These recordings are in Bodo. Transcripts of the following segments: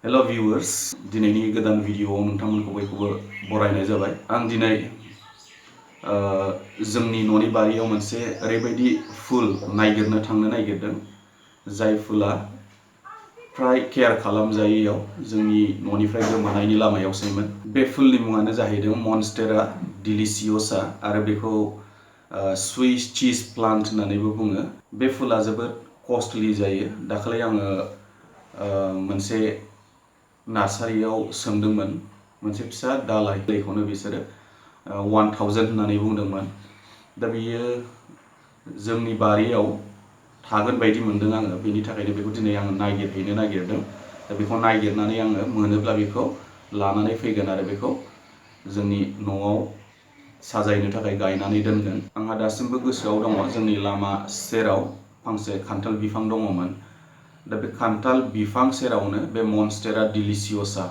Hello viewers, दिनैनि गोदान भिडियोआव नोंथांमोनखौ बयखौबो बरायनाय जाबाय। आं दिनै जोंनि न'नि बारियाव मोनसे ओरैबायदि फुल नागिरनो थांनो नागिरदों जाय फुला फ्राय केयार खालामजायैयाव जोंनि न'निफ्राय गोमानायनि लामायावसैमोन। बे फुलनि मुङानो जाहैदों मन्स्टेरा डिलिशियसा आरो बेखौ स्विस चीज प्लान्ट होननानैबो बुङो। बे फुला जोबोद कस्टलि जायो। दाखालि आङो मोनसे नार्सारियाव सोंदोंमोन, मोनसे फिसा दालाय दैखौनो बिसोरो 1000 होननानै बुंदोंमोन। दा बियो जोंनि बारियाव थागोन बायदि मोनदों आङो, बेनि थाखायनो बेखौ दिनै आङो नागिरहैनो नागिरदों। दा बेखौ नागिरनानै आङो मोनोब्ला बेखौ लानानै फैगोन आरो बेखौ जोंनि न'आव साजायनो थाखाय गायनानै दोनगोन। आंहा दासिमबो गोसोआव दङ जोंनि लामा सेराव फांसे खान्थाल बिफां दङमोन। दा बे खान्थाल बिफां सेरावनो बे मन्स्टेरा डिलिशियसा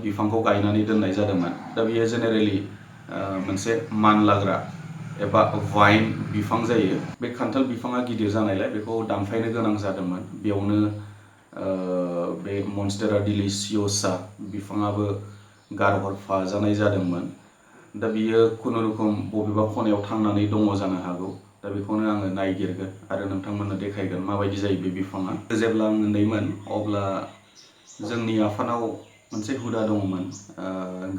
बिफांखौ गायनानै दोननाय जादोंमोन। दा बियो जेनेरेलि मोनसे मानलाग्रा एबा वाइन बिफां जायो। बे खान्थाल बिफाङा गिदिर जानायलाय बेखौ दानफायनो गोनां जादोंमोन। बेयावनो बे मन्स्टेरा डिलिशियसा बिफाङाबो गारहरफाजानाय जादोंमोन। दा बियो खुनुरुखुम बबेबा खनायाव थांनानै दङ जानो हागौ। दा बेखौनो आङो नायगिरगोन आरो नोंथांमोननो देखायगोन माबायदि जायो बे बिफाङा। जेब्ला आं उन्दैमोन अब्ला जोंनि आफानाव मोनसे हुदा दङमोन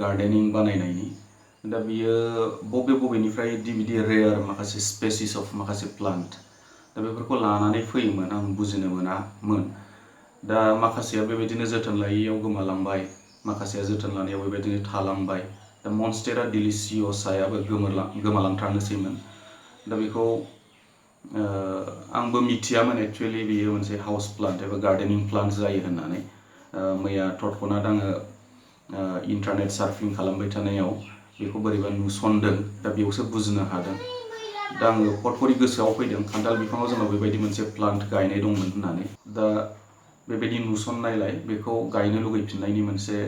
गार्डेनिं बानायनायनि। दा बियो बबेनिफ्राय बिदि रेयार माखासे स्पेसिस अफ माखासे प्लान्ट दा बेफोरखौ लानानै फैयोमोन, आं बुजिनो मोनामोन। दा माखासेया बेबायदिनो जोथोन लायैयाव गोमालांबाय, माखासेया जोथोन लानायाव बेबायदिनो थालांबाय। दा मन्स्टेरा डिलिशियसायाबो गोमालांथारनोसैमोन। दा बेखौ आंबो मिथियामोन एक्चुअलि बेयो मोनसे हाउस प्लान्ट एबा गार्डेनिं प्लान्ट जायो होननानै। मैया थटखनात आङो इन्टारनेट सार्फिं खालामबाय थानायाव बेखौ बोरैबा नुसनदों। दा बेयावसो बुजिनो हादों। दा आङो फटकरि गोसोआव फैदों खान्थाल बिफाङाव जोंनाव बेबायदि मोनसे प्लान्ट गायनाय दंमोन होननानै। दा बेबायदि नुसननायलाय बेखौ गायनो लुगैफिननायनि मोनसे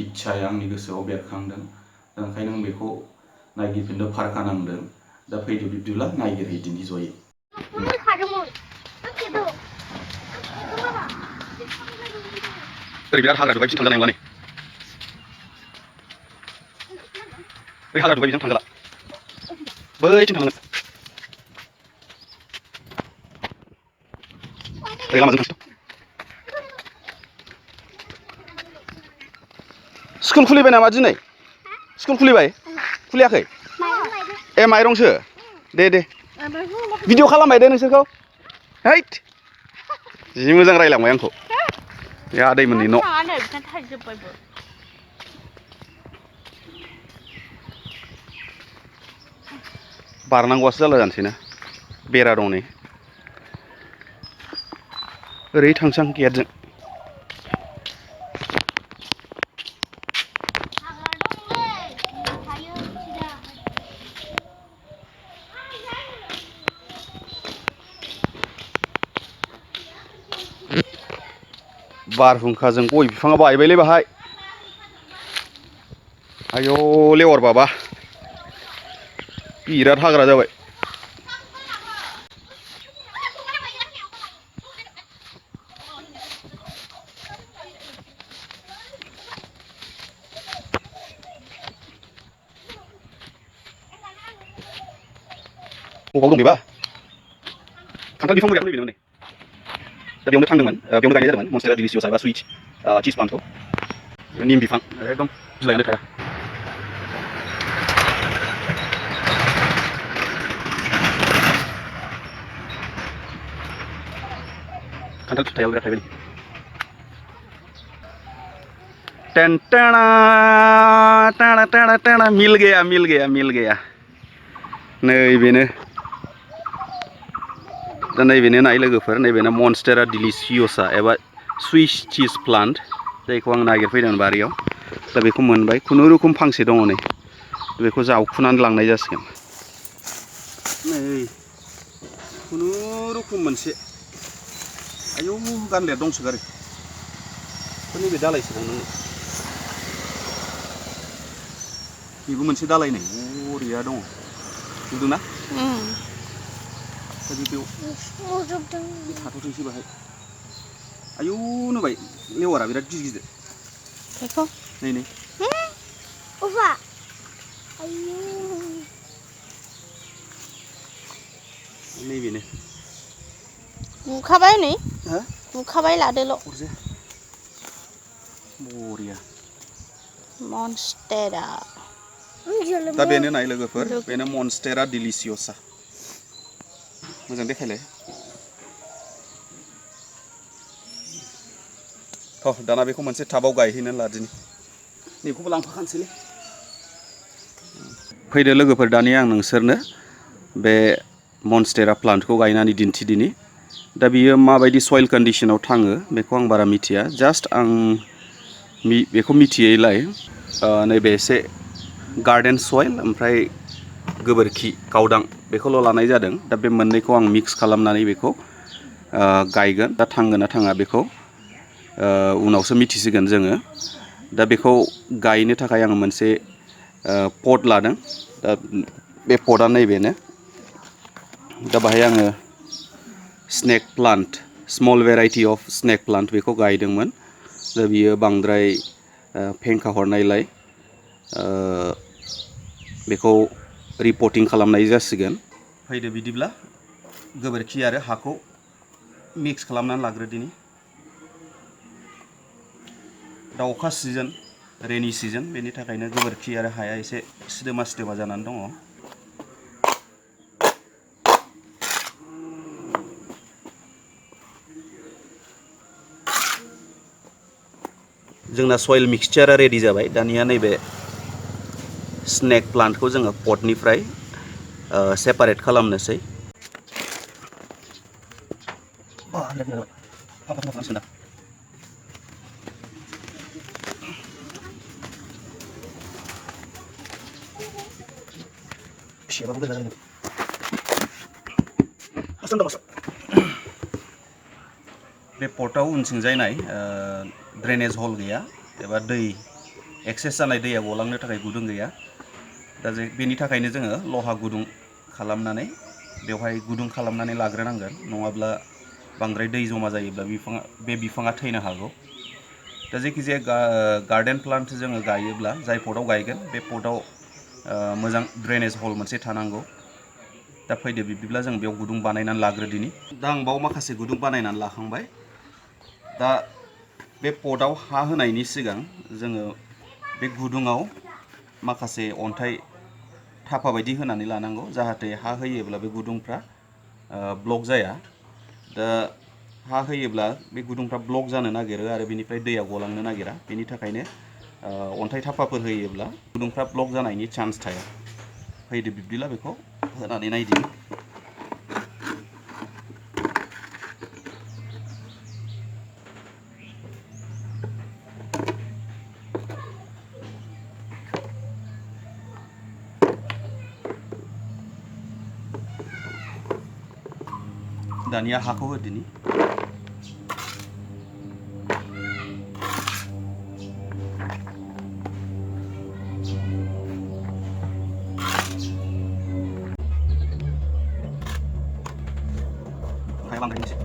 इच्छाया आंनि गोसोआव बेरखांदों। दा ओंखायनो आं बेखौ नायगिरफिननो फारखा नांदों। दा फैदो बिब्दिब्ला नायगिरहैदिनि जयै। ओरै बिराद हाग्रा दुबाय, बिथिं थांजानाय नंला नै। बै हाग्रा दुबाय बिजों थांजाला, बैथिं थांगोन। ओरै लामाजों थांसै। स्कुल खुलिबाय नामा दिनै? स्कुल खुलिबाय? खुलियाखै? ए माइरंसो? दे भिडिअ खालामबाय दे नोंसोरखौ। हैद जि मोजां रायलांबाय आंखौ बे आदैमोननि न'। बारनांगौआसो जाला जानोसै ना, बेरा दं नै। ओरै थांसां गेटजों। बारहुंखाजों गय बिफाङा बायबायलै बाहाय। आयौ लेवार बाबा बिराद हाग्रा जाबाय। बबाव दं बेबा? खान्थाल बिफां मुरायाथ' नैबेनोमोन नै। दा बेयावनो थांदोंमोन, बेयावनो गायनाय जादोंमोन मन्स्टेरा डिलिशियसा एबा स्विट चीज प्लान्टखौ। निम बिफां एकदम बिलाइआनो थाया। खान्थाल फिथाइआव बिराद थायबाय। टेंटेना टेना टेना टेना मिल गया। नैबेनो। दा नैबेनो नाय लोगोफोर, नैबेनो मन्स्टेरा डिलिशियसा एबा स्विस चीज प्लान्ट जायखौ आं नागिरफैदोंमोन बारियाव। दा बेखौ मोनबाय। खुनुरुखुम फांसे दङ नै, बेखौ जावखुनानै लांनाय जासिगोन। नै खुनुरुखुम मोनसे। आयौ गान्दाया दंसोगारो। नैबे दालायसो दं नोङो। बेबो मोनसे दालाय नै बरिया दङ, नुदोंना? दा बेयाव थाथ'थोंसै बाहाय। आयौ नुबाय लेवारा बिराद गिदिर गिदिर बेखौ नै उफा आयौ नैबेनो बुखाबाय नै हा बुखाबाय लादोल' हरजे बरिया मन्स्टेरा दा बेनो नाय लोगोफोर बेनो मन्स्टेरा डिलिसियसा मोजां देखायलाय दाना बेखौ मोनसे टाबाव गायहैनो लादिनि नैखौबो लांफाखानोसैलै फैदो लोगोफोर दानिया आं नोंसोरनो बे मन्स्टेरा प्लान्टखौ गायनानै दिन्थिदिनि दा बियो माबायदि सयल कन्डिशनाव थाङो बेखौ आं बारा मिथिया जास्ट आं बेखौ मिथियैलाय नैबे एसे गार्डेन सयल ओमफ्राय गोबोरखि गावदां बेखौल' लानाय जादों दा बे मोननैखौ आं मिक्स खालामनानै बेखौ गायगोन दा थांगोन ना थाङा बेखौ उनावसो मिथिसिगोन जोङो दा बेखौ गायनो थाखाय आं मोनसे पट लादों दा बे पटआ नैबेनो दा बाहाय आङो snack plant small variety of snack plant बेखौ गायदोंमोन दा बियो बांद्राय फेंखा हरनायलाय बेखौ रिपर्टिं खालामनाय जासिगोन फैदो बिदिब्ला गोबोरखि आरो हाखौ मिक्स खालामनानै लाग्रोदिनि दा अखा सिजोन रेनि सिजोन बेनि थाखायनो गोबोरखि आरो हाया एसे सिदोमा सिदोमा जानानै दङ जोंना सयल मिक्सचारा रेडि जाबाय दानिया नैबे स्नेक प्लान्टखौ जोङो पटनिफ्राय सेपारेट खालामनोसै बे पटआव उनथिंजायनाय ड्रेनेज हल गैया एबा दै एक्सेस जानाय दैया गलांनो थाखाय गुदुं गैया दा बेनि थाखायनो जोङो लहा गुदुं खालामनानै बेवहाय गुदुं खालामनानै लाग्रोनांगोन नङाब्ला बांद्राय दै जमा जायोब्ला बे बिफाङा थैनो हागौ दा जायखिजाया गार्डेन प्लान्ट जोङो गायोब्ला जाय पटआव गायगोन बे पटआव मोजां ड्रेनेज हल मोनसे थानांगौ दा फैदो बिब्दिब्ला जों बेयाव गुदुं बानायनानै लाग्रोदिनि दा आं बाव माखासे गुदुं बानायनानै लाखांबाय दा बे पटआव हा होनायनि सिगां जोङो बे गुदुङाव माखासे अन्थाइ थाफा बायदि होनानै लानांगौ जाहाथे हा होयोब्ला बे गुदुंफ्रा ब्लक जाया दा हा होयोब्ला बे गुदुंफ्रा ब्लक जानो नागिरो आरो बेनिफ्राय दैया गलांनो नागिरा बेनि थाखायनो अन्थाइ थाफाफोर होयोब्ला गुदुंफ्रा ब्लक जानायनि चान्स थाया फैदो बिब्दिब्ला बेखौ होनानै नायदिनि दानिया हाखौ होदिनि हाया बांद्रायनोसै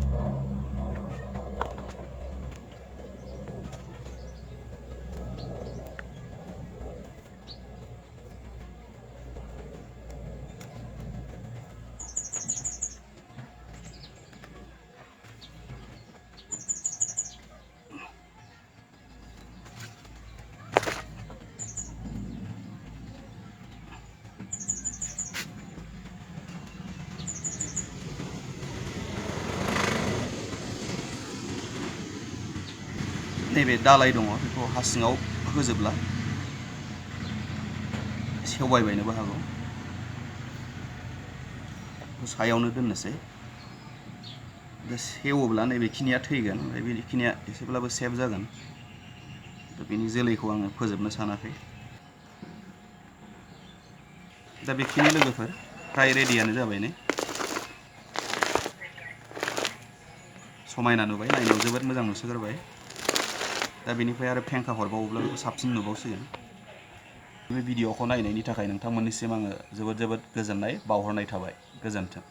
नैबे दालाय दङ बेखौ हा सिङाव होजोबला सेवबायबायनोबो हागौ सायावनो दोननोसै दा सेवोब्ला नैबेखिनिया थैगोन ओमफ्राय बेखिनिया एसेब्लाबो सेफ जागोन दा बेनि जोलैखौ आङो फोजोबनो सानाखै दा बेखिनि लोगोफोर फ्राय रेडियानो जाबाय नै समायना नुबाय नायनायाव जोबोद मोजां नुसोगोरबाय दा बेनिफ्राय आरो फेंखा हरबावोब्ला बेखौ साबसिन नुबावसिगोन बे भिडिअखौ नायनायनि थाखाय नोंथांमोननिसिम आङो जोबोद गोजोननाय बावहरनाय थाबाय गोजोन्थों